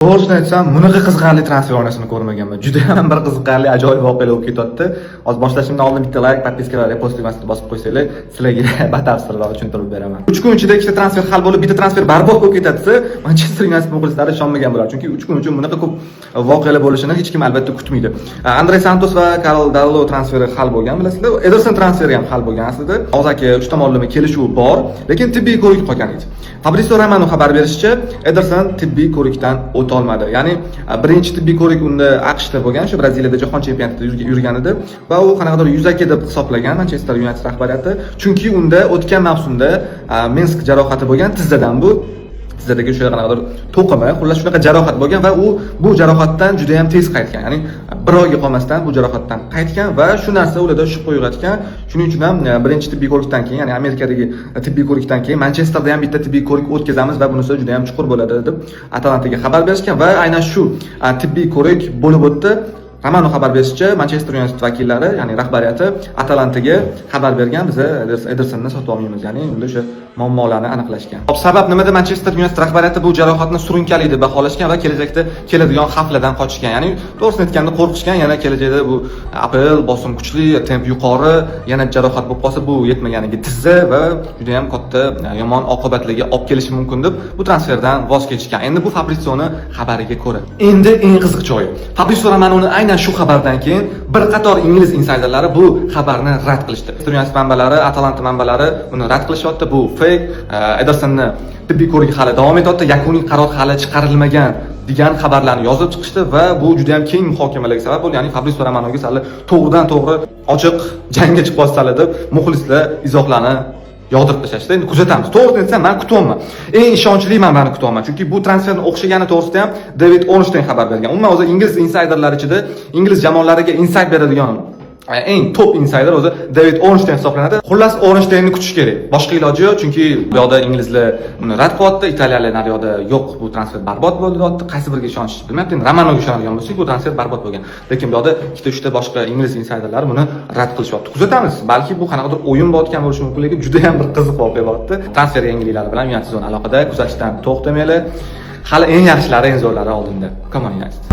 To'g'risini aytsam, bunaqa qiziqarli transfer oynasini ko'rmaganman. Juda ham bir qiziqarli, ajoyib voqealar bo'lib ketyapti. Hozir boshlashimdan oldin bitta like, подписка va repost tugmasini bosib qo'ysanglar, sizlarga batafsilroq tushuntirib beraman. 3 kun ichida ikkita transfer hal bo'lib, bitta transfer barbod bo'lib ketadi. Manchester United muxlislari ishonmagan bo'lar. Chunki 3 kun uchun bunaqa ko'p voqealar bo'lishini hech kim albatta kutmaydi. Andre Santos va Karl Darlo transferi hal bo'lgan, bilasizlar. Ederson transferi ham hal bo'lgan aslida. Og'zaki uch tomonlama kelishuv bor, lekin tibbiy ko'rik qolgan edi. Fabrizio Romano xabar berishicha, Ederson tibbiy ko'rikdan o'ta olmadi. Ya'ni birinchi tibbiy ko'rik unda AQShda bo'lgan, shu Braziliyada jahon chempionatida yurgan edi va u qanaqadir yuzaki deb hisoblagan Manchester United rahbariyati, chunki unda o'tgan mavsumda menisk jarohati bo'lgan tizzadan, bu tizzadagi o'sha qanaqadir to'qima, xullas, shunaqa jarohat bo'lgan va u bu jarohatdan juda ham tez qaytgan. Ya'ni bir oyga qolmasdan bu jarohatdan qaytgan va shu narsa ularda shubha uyg'otgan. Shuning uchun ham birinchi tibbiy ko'rikdan keyin, ya'ni Amerikadagi tibbiy ko'rikdan keyin Manchesterda ham bitta tibbiy ko'rik o'tkazamiz va bunisi juda ham chuqur bo'ladi deb Atalantaga xabar berishgan va aynan shu tibbiy ko'rik bo'lib o'tdi. Romano xabar berishicha, Manchester United vakillari, ya'ni rahbariyati Atalantaga xabar bergan, biza Edersonni sotib olmaymiz, ya'ni unda o'sha muammolarni aniqlashgan. Hop, sabab nimada? Manchester United rahbariyati bu jarohatni surunkali deb baholashgan va kelajakda keladigan xavflardan qochishgan. Ya'ni to'g'risini aytganda qo'rqishgan, yana kelajakda bu APL bosim kuchli, temp yuqori, yana jarohat bo'lib qolsa, bu yetmaganiga tizza va juda ham katta yomon oqibatlarga olib kelishi mumkin deb bu transferdan voz kechishgan. Endi bu Fabrizioni xabariga ko'ra. Endi eng qiziq joyi. Fabrizio Romanoni aynan shu xabardan keyin bir qator ingliz insayderlari bu xabarni rad qilishdi. United manbalari, Atalanta manbalari buni rad qilishyapti. Bu fake, Edersonni tibbiy ko'rigi hali davom etyapti, yakuniy qaror hali chiqarilmagan degan xabarlarni yozib chiqishdi va bu juda ham keng muhokamalarga sabab bo'ldi. Ya'ni Fabrizio Romanoga sal to'g'ridan to'g'ri ochiq jangga chiqib qolsalar deb muxlislar izohlarni yog'dirib tashlashdi. Endi kuzatamiz. To'g'risini aytsam, men kutyapman. Eng ishonchli manbani kutyapman. Chunki bu transferni o'xshagani to'g'risida ham David Ornstein xabar bergan. Umuman o'zi ingliz insayderlari ichida ingliz jamoalariga insayt beradigan eng top insayder o'zi David Ornstein hisoblanadi. Xullas, Ornsteinni kutish kerak. Boshqa iloji yo'q, chunki bu yoqda inglizlar uni rad qilyapti, italiyalar naryoqda yo'q, bu transfer barbod bo'ldi deyapti. Qaysi biriga ishonish bilmayapti. Endi Romanoga ishonadigan bo'lsak, bu transfer barbod bo'lgan. Lekin bu yoqda ikkita uchta boshqa ingliz insayderlari buni rad qilishyapti. Kuzatamiz. Balki bu qanaqadir o'yin bo'layotgan bo'lishi mumkin, lekin juda ham bir qiziq voqea bo'lyapti. Transfer yangiliklari bilan United Zone aloqada, kuzatishdan to'xtamanglar. Hali eng yaxshilari, eng zo'rlari oldinda. Come on, United.